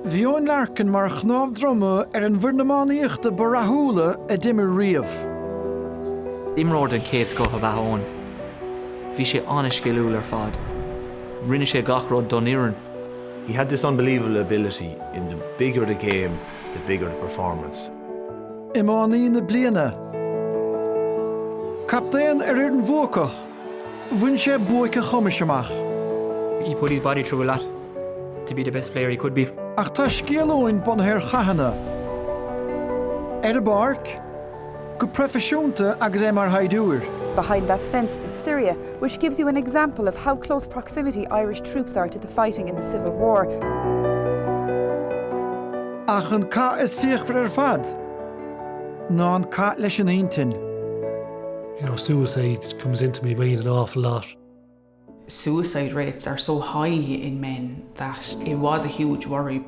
Bhí Eoin Larkin mar chnámh droma ar an bhfoireann iománaíochta ba rathúla a d'imir riamh. Imreoir den chéad scoth ab ea Eoin. Bhí sé an-sciliúil ar fad. Rinne sé gach rud don fhoireann. He had this unbelievable ability in the bigger the game, the bigger the performance. Iománaí na bliana. Captaen ar fhoireann bhuacach, bhain sé buaic a chumais amach. He put his body through a lot to be the best player he could be. Ach tá scéal Eoin bunaithe ar chathanna. Ar an bpáirc, go proifisiúnta agus é mar shaighdiúir. Behind that fence is Syria, which gives you an example of how close proximity Irish troops are to the fighting in the Civil War. Ach an cath is fíochmhaire ar fad ná an cath leis an intinn. You know, suicide comes into my mind an awful lot. Suicide rates are so high in men that it was a huge worry.